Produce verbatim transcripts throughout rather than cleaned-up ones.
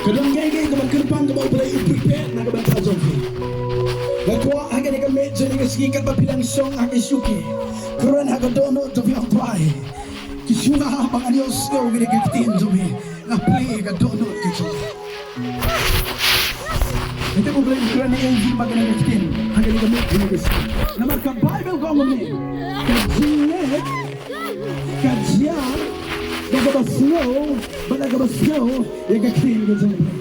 Ka don kaei kaei kaba kyrpang kaba U Blei u prepare na ka bynta jong phi. Nga kwah ha kane ka miet jong kane ka sngi katba phi dang shong ha ka shuki, kren ha ka dohnud jong phi, ong Trai, ki shuwa ba ngan ïohsngew kane ka ktien jong me. Nga plie ïa ka dohnud ka jong me. Ïa kata U Blei u kren ïa ngi ba kane ka ktien ha kane ka miet jong kane ka sngi. Namar ka Baibl ka ong kumne, ka jingngeit ka jia da kaba sngew, bad da kaba sngew ïa ka ktien ka jong U Blei.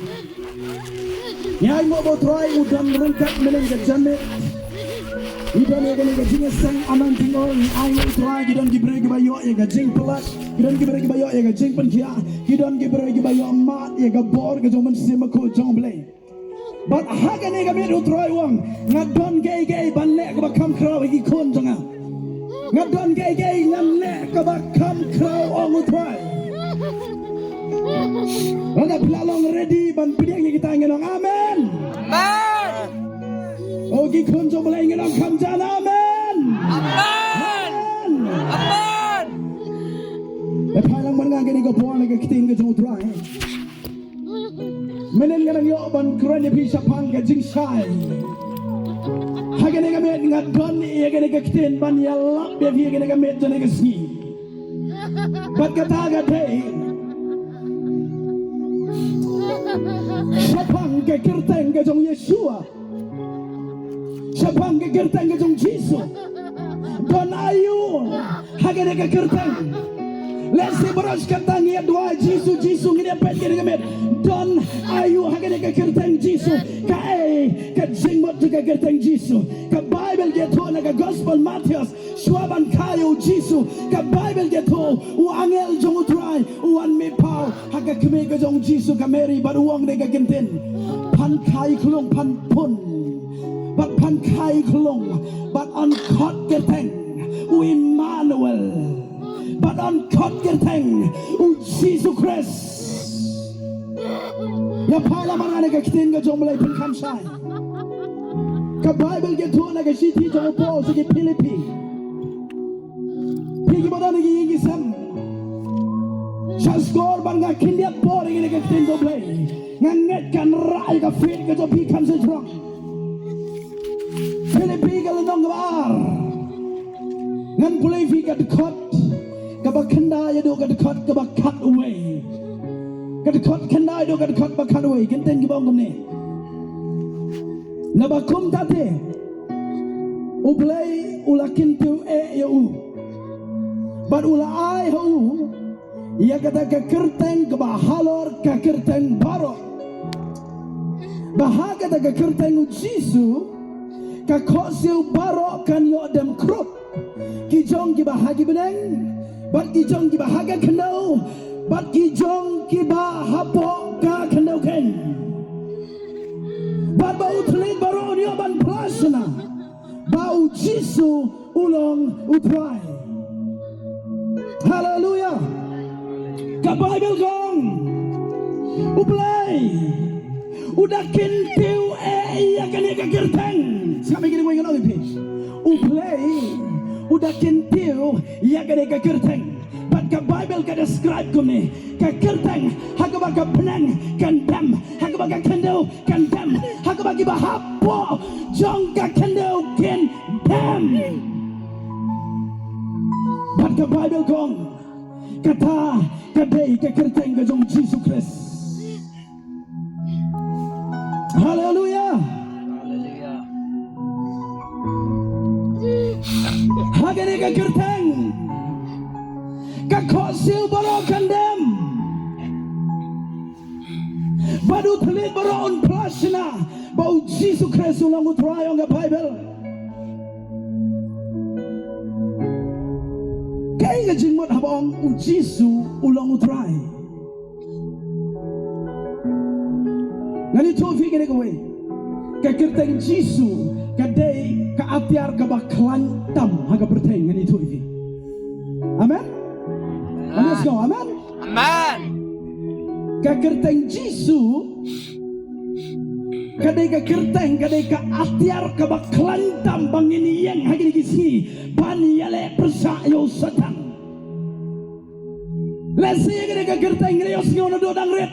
Ngi ai nguh ba U Trai u don ryngkat mynnin ka janmiet. Ngi don ïa kane ka jingïaseng anointing oil, ngi ai nguh U Trai, ki don ki briew kiba ïoh ïa ka jingpyllait, ki don ki briew kiba ïoh ïa ka jingpynkhiah, ki don ki briew kiba ïoh mad ïa ka bor ka jong U Mynsiem Bakhuid jong U Blei. Bad ha kane ka miet U Trai u ong, nga don kaei kaei ban leh kaba kham khraw ïa ki khun jong nga. Nga don kaei kaei ngan leh kaba kham khraw, ong U Trai. Lada phi la long ready ban pdiang ïa kita, ngin ong amen. Amen. O ki khun jong U Blei, ngin ong kham jan amen. Amen. Amen. Amen. Te phai lang bad nga kane ka por na ka ktien ka jong U Trai. Mynnin nga dang ïoh ban kren ïa phi shaphang ka jingshai. Ha kane ka miet nga don ïa kane ka ktien ban ïalap ïa phi ha kane ka miet jong kane ka sngi. Bad kata ka dei shaphang ka kyrteng ka jong Yeshua. Shaphang ka kyrteng ka jong Jisu. Don aïu ha kane ka kyrteng? Lehse baroh shi katta ngi ïa duwai Jisu, Jisu, ngi ïa peit kane ka miet. Don aïu ha kane ka kyrteng Jisu? Kaei ka jingmut jong ka kyrteng Jisu? Ka Baibl ka ïathuh na ka Gospel Mathaios, shuwa ban kha ïa u Jisu, ka Baibl ka ïathuh u angel jong U Trai u wan mih paw ha ka kmie ka jong Jisu ka Mary, bad u ong da ka kyntien, phan kha ïa ka lung, phan pun, bad phan kha ïa ka lung, bad yn khot kyrteng u Immanuel, bad yn khot kyrteng u Jisu Khrist. Ïa phai lang bad nga na ka ktien ka jong U Blei, phin kham shai. Ka Baibl ka ïathuh na ka shithi jong u Paul sha ki Philippi. Phi kiba don ha ki ïing ki sem, sha skor bad nga khyndiat por ïa kane ka ktien jong U Blei, nga ngeit kan rah ïa ka faith ka jong phi kan sa jrong. Philippi ka lynnong kaba ar. Ngan pule ïa phi ka dkhot kaba khyndai haduh ka dkhot kaba khatwei. Ka dkhot khyndai haduh ka dkhot ba khatwei. Kyntien kiba ong kumne. Naba kumta te U Blei u la kyntiew eh ïa u, bad u la ai ha u ïa kata ka kyrteng kaba halor ka kyrteng baroh, ba ha kata ka kyrteng u Jisu ka khohsiew baroh kan ïoh dem khrup, ki jong kiba ha ki bneng, bad ki jong kiba ha ka khyndew, bad ki jong kiba hapoh ka khyndew khein. Bad ba u thylliej baroh un ïoh ban phla shynna ba u Jisu u long U Trai. Haleluya. Ka Baibl ka ong, U Blei u da kyntiew eh ïa kane ka kyrteng. Sngap ïa kine kiwei, ngan ong ïa phi. U Blei u da kyntiew ïa kane ka kyrteng. Bad ka Baibl ka describe kumne, ka kyrteng ha kaba ka bneng kan dem, ha kaba ka khyndew kan dem, ha kaba kiba hapoh jong ka khyndew kin dem. Bad ka Baibl ka ong, kata ka dei ka kyrteng ka jong Jisu Khrist. Haleluya. Ha kane ka kyrteng ka khohsiew baroh kan dem, bad u thylliej baroh un phla shynna ba u Jisu Khrist u long U Trai, ong ka Baibl. Kaei ka jingmut haba ong u Jisu u long U Trai? Ngan ïathuh ïa phi kane kawei. Ka kyrteng Jisu ka dei ka atiar kaba khlaiñ tam ha ka pyrthei, ngan ïathuh ïa phi. Amen. Let's go. Amen. Amen. Ka kyrteng Jisu ka dei ka kyrteng, ka dei ka atiar kaba khlaiñ tam ba ngin ïeng ha kine ki sngi ban ïaleh pyrshah ïa u Soitan. Lehse ïa kane ka kyrteng ngi la ïohsngew naduh dang rit.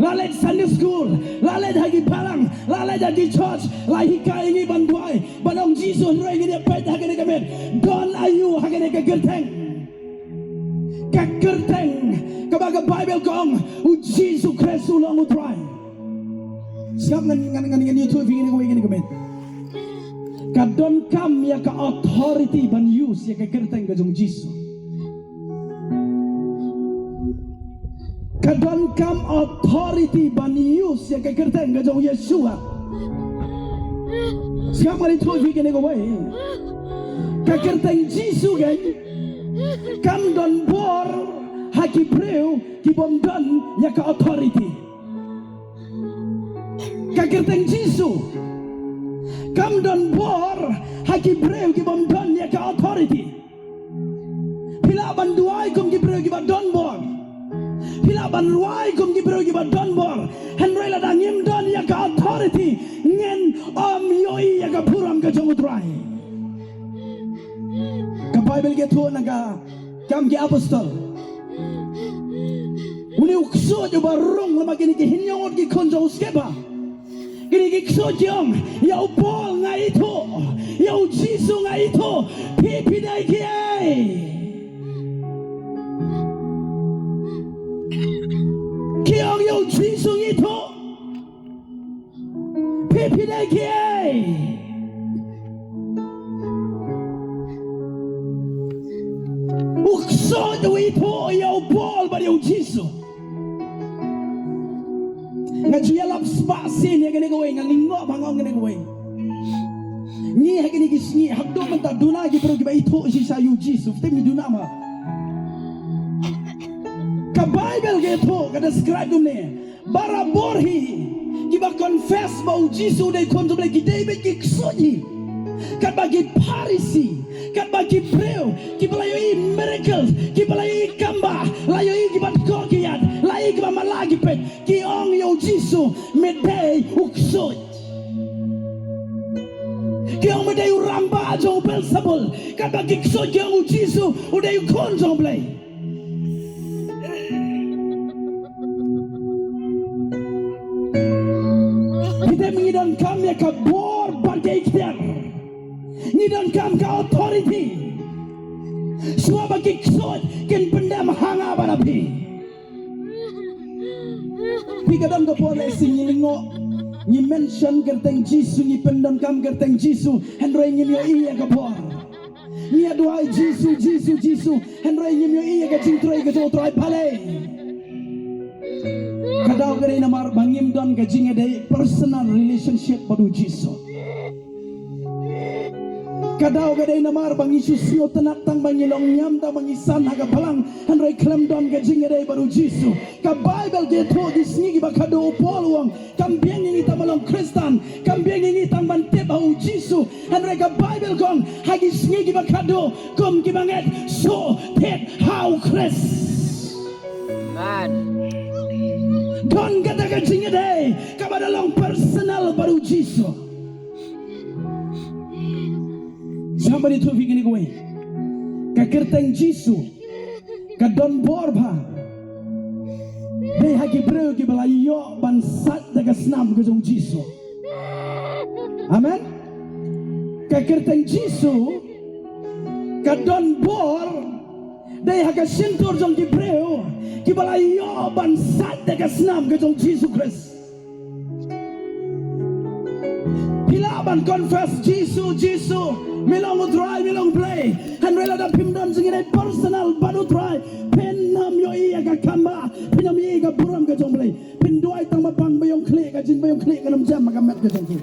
La leit Sunday school, la leit ha ki balang, la leit ha ki church, la hikai ïa ngi ban duwai, ban ong Jisu, hynrei ngin ïa peit ha kane ka met, don aïu ha kane ka kyrteng? Ka kyrteng kaba ka Baibl ka ong, U Jisu Khrist u long U Trai. Sngap, ngan, ngan, ngan, ngan ïathuh ïa phi kane kawei kane ka met. Ka donkam ïa ka authority ban use ïa ka kyrteng ka jong U Jisu. Ka donkam authority ban use ïa ka kyrteng ka jong U Yeshua. Sngap, ngan ïathuh ïa phi kane kawei. Ka kyrteng Jisu kan, kam don bor ha ki briew ki bym don ïa ka authority. Ka kyrteng Jisu kam don bor ha ki briew ki bym don ïa ka authority. Phi lah ban duwai kum ki briew kiba don bor. Phi lah ban rwai kum ki briew kiba don bor. Hynrei lada ngim don ïa ka authority, ngin ym ïohi ïa ka burom ka jong U Trai. Ka Baibl ka ïathuh na ka Kam ki Apostol. Une u ksuid uba rung lem bad kine ki hynñiew ngut ki khun jong u Skeva. Kine ki ksuid ki ong, ïa u Paul nga ithuh, ïa u Jisu nga ithuh, phi phi dei kiei? Ki ong, ïa u Jisu ngi ithuh, phi phi dei kiei? U ksuid u ithuh ïa u Paul bad ïa u Jisu. Nga ju ïalap spah sien ïa kane kawei, nga lyngngoh ba nga ong kane kawei. Ngi ha kine ki sngi, haduh mynta duna ki briew kiba ithuh shisha ïa u Jisu, te ngi duna ma. Ka Baibl ka ïathuh, ka describe kumne. Barabor hi kiba confess ba u Jisu u dei u Khun jong U Blei ki dei beit ki ksuid hi. Katba ki Pharisi, katba ki briew kiba la ïohi miracles, kiba la ïohi kamba, la ïohi kiba dkoh ki ïaid, la ïohi kiba matlah ki peit, ki ong ïa u Jisu, me dei u ksuid. Ki ong me dei u rangbah jong u Beelzebul, katba ki ksuid ki ong u Jisu u dei u Khun jong U Blei. Phi tip, ngi donkam ïa ka bor bad ka iktiar. Ngi donkam ka authority. Shuwa ba ki ksuid kin pyndem ha nga bad ha phi. Phi, ka don ka por lehse ngi lyngngoh, ngi mention kyrteng Jisu, ngi pyndonkam kyrteng Jisu, hynrei ngim ïohi ïa ka bor. Ngi ïa duwai Jisu, Jisu, Jisu, hynrei ngim ïohi ïa ka jingtrei ka jong U Trai. Balei? Ka daw ka dei namar ba ngim don ka jingïadei personal relationship bad u Jisu. Ka daw ka dei namar ba ngi shu sngewtynnat tang ba ngi long niam, tang ba ngi san ha ka balang, hynrei khlem don ka jingïadei bad u Jisu. Ka Baibl ka ïathuh, ki sngi kiba khadduh, u Paul u ong, kam biang ïa ngi tang ban long Khristan, kam biang ïa ngi tang ban tip ha u Jisu. Hynrei ka Baibl ka ong, ha ki sngi kiba khadduh, kum kiba ngeit, shu thied ha u Khrist. Amen. Don kata ka jingïadei kaba da long personal bad u Jisu. Sngap, ngan ïathuh ïa phi kane kawei. Ka kyrteng Jisu ka don bor bha. Dei ha ki briew kiba la ïoh ban sait da ka snam ka jong u Jisu. Amen. Ka kyrteng Jisu ka don bor. Dei ha ka shyntur jong ki briew kiba la ïoh ban sait da ka snam ka jong u Jisu Khrist. Phi lah ban confess Jisu, Jisu, me long U Trai, me long U Blei. Hynrei lada phim don jingïadei personal bad U Trai, phin ym ïohi ïa ka kamba, phin ym ïohi ïa ka burom ka jong U Blei. Phin duwai tang ba pang ba ïong khlieh, ka jing ba ïong khlieh kan ym jem ha ka met ka jong phi.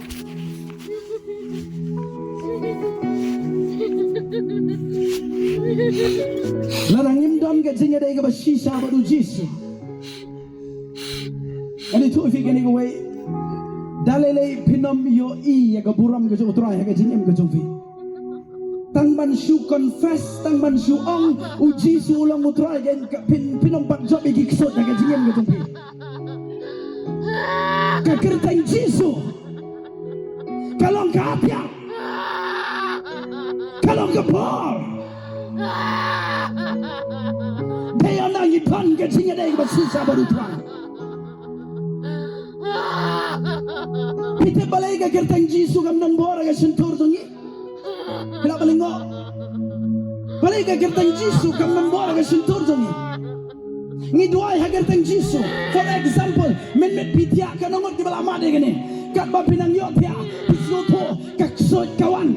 Lada ngim don ka jingïadei kaba shisha bad u Jisu, ngan ïathuh ïa phi kane kawei. Da lei lei phin ym ïohi ïa ka burom ka jong U Trai ha ka jingim ka jong phi. Tang ban shu confess, tang ban shu ong, u Jisu u long U Trai, ka phin, phin ym pat jop ïa ki ksuid ha ka jingim ka jong phi. Ka kyrteng Jisu ka long ka atiar, ka long ka bor. Dei ïa na ngi don Jisu shabar U Trai. Phi tip balei ka kyrteng Jisu kam don bor ha ka shyntur jong ngi? Phi lah ban lyngngoh. Balei ka kyrteng Jisu kam don bor ha ka shyntur jong ngi? Ngi duwai ha ka kyrteng Jisu. For example, mynmiet phi thiah, katno ngut kiba la mad ïa kane? Katba phi nang ïohthiah, phi sngewthuh, ka ksuid ka wan.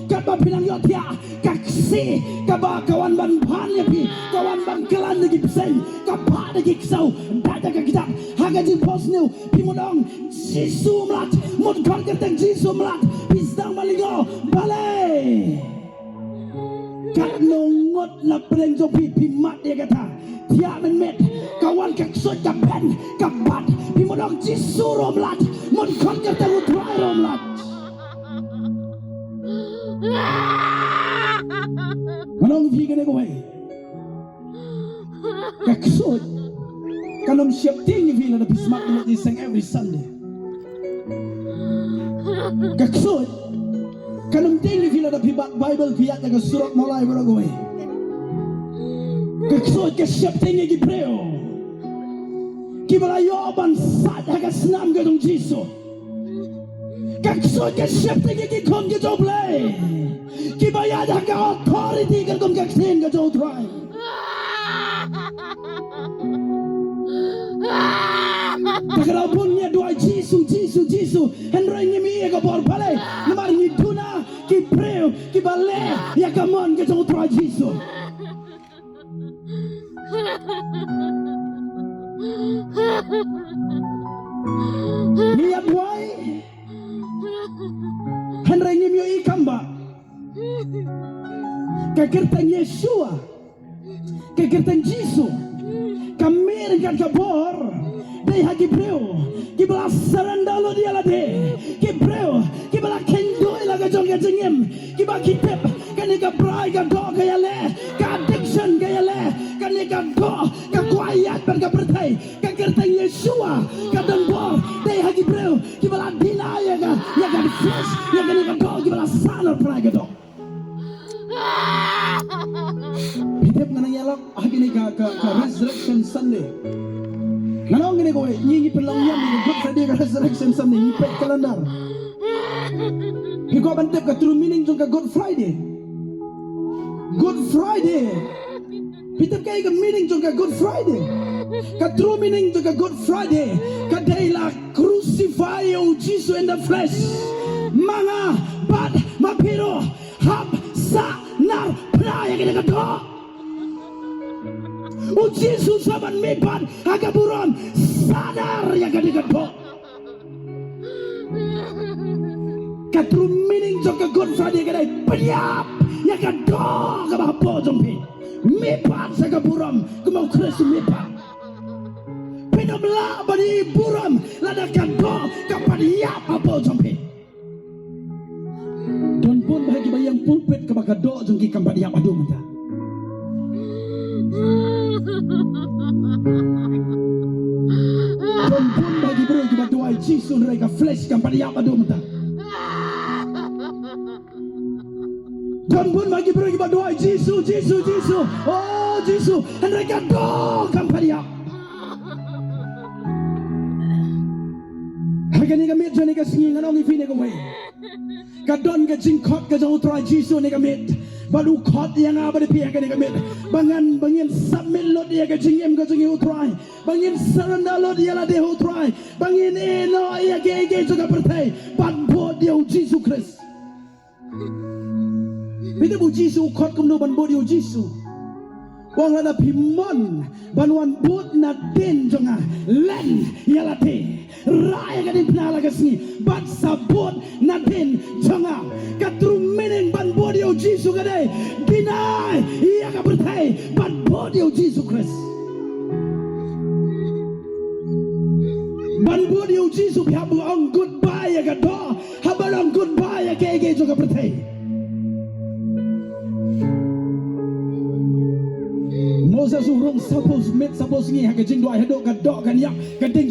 Katba phi nang ïohthiah, ka ksih kaba ka wan ban pan ïa phi, ka wan ban kyllan da ki bseiñ, ka phah da ki ksew, da ka kjat. Ha ka jingphohsniew phi mut ong, Jisu mlak, mut khot kyrteng Jisu mlak, phi sdang ban lyngngoh, balei? Katno ngut na pdeng jong phi, phi mad ïa kata? Thiah mynmiet, ka wan ka ksuid, ka beng, ka bat, phi mut ong, Jisu ruh mlak, mut khot kyrteng U Trai ruh mlak. Ngan ong ïa phi kane kawei. Ka ksuid kan ym sheptieng ïa phi lada phi smat bad ïaseng every Sunday. Ka ksuid kan ym tieng ïa phi lada phi bat Baibl, phi ïaid ha ka surok Mawlai baroh kawei. Ka ksuid ka sheptieng ïa ki briew kiba la ïoh ban sait ha ka snam ka jong U Jisu. Ka ksuid ka sheptieng ïa ki khun ki jong U Blei kiba ïaid ha ka authority katkum ka ktien ka jong U Trai. Te ka daw bun ngi duwai Jisu, Jisu, Jisu, hynrei ngim ïoh ïa ka bor. Balei? Namar ngi duna ki briew kiba leh ïa ka mon ka jong U Trai Jisu. Ngi ïa duwai hynrei ngim ïohi kam ba ka kyrteng Yeshua, ka kyrteng Jisu, ka mih ryngkat ka bor dei ha ki briew kiba la surrender lut ïa lade, ki briew kiba la kheiñ duh ïa la ka jong ka jingim, kiba ki tip kane ka brai ka doh ka ïaleh, ka addiction ka ïaleh, kane ka doh ka kwah ïaid bad ka pyrthei. Ka kyrteng Yeshua ka don bor dei ha ki briew kiba la deny ïa ka, ïa ka flesh, ïa kane ka doh, kiba la sahnarphna ïa ka doh. Phi tip ngan nang ïalap ha kine ka, ka, ka Resurrection Sunday. Ngan ong kine kawei, ngi, ngi pynlong ïa ka Good Friday, ka Resurrection Sunday, ngi peit calendar. Phi kwah ban tip ka true meaning jong ka Good Friday? Good Friday. Phi tip kaei ka meaning jong ka Good Friday? Ka true meaning jong ka Good Friday ka dei la crucify ïa U Jisu in the flesh. Ma nga bad ma phi ruh hap sahnarphna ïa kane ka doh. U Jisu sa ban mihpat ha ka burom, sahnar ïa kane ka doh. Ka true meaning jong ka Good Friday ka dei pynïap ïa ka doh kaba hapoh jong phi. Mihpat sha ka burom kumba U Khrist u mihpat. Phin ym lah ban ïohi burom lada ka doh ka pat ïap hapoh jong phi. Don bun bha kiba ïeng pulpit kaba ka doh jong ki kam pat ïap haduh mynta. Don bun bha ki briew kiba duwai Jisu hynrei ka flesh kam pat ïap haduh mynta. Don bun bha ki briew kiba duwai Jisu, Jisu, Jisu, oh Jisu, hynrei ka doh kam pat ïap. Ha kane ka miet jong kane ka sngi ngan ong ïa phi kane kawei. Ka don ka jingkhot ka jong U Trai Jisu ha kane ka miet. Bad u khot ïa nga bad ïa phi ha kane ka miet ba ngan, ba ngin submit lut ïa ka jingim ka jong ngi ha U Trai, ba ngin surrender lut ïa lade ha U Trai, ba ngin ïehnoh ïa kiei kiei jong ka pyrthei bad bud ïa U Jisu Khrist. Phi tip U Jisu u khot kumno ban bud ïa U Jisu? U ong lada phi mon ban wan bud nadien jong nga, len ïa lade, rah ïa ka diengphna la ka sngi bad sa bud nadien jong nga. Ka true meaning ban bud ïa U Jisu ka dei deny ïa ka pyrthei bad bud ïa U Jisu Khrist. Ban bud ïa U Jisu phi hap ban ong goodbye ïa ka doh, hap ban ong goodbye ïa kiei kiei jong ka pyrthei. Moses u rung saphew miet saphew sngi ha ka jingduwai haduh ka doh kan ïap, ka ding